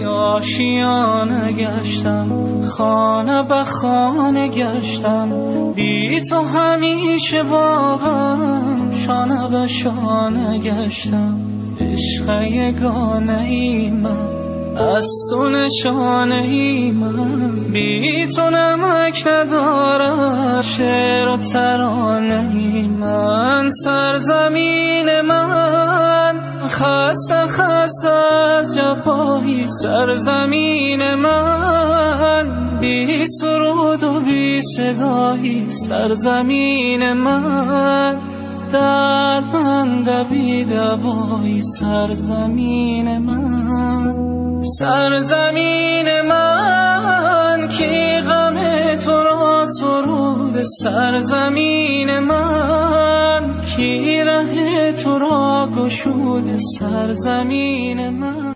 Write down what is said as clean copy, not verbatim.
آشیانه گشتم، خانه به خانه گشتم، بی تو همیشه با غم شانه به شانه گشتم. عشق یگانه ای من، از تو نشانه ای من، بی تو نمک ندارم شعر و ترانه ای من. سرزمین من خسته خسته از جفایی، سرزمین من بی سرود و بی صدایی، سرزمین من درمنده بی دوایی، سرزمین من. سرزمین من که غم تو را سرود، سرزمین من که ره تو را گشود، سرزمین من.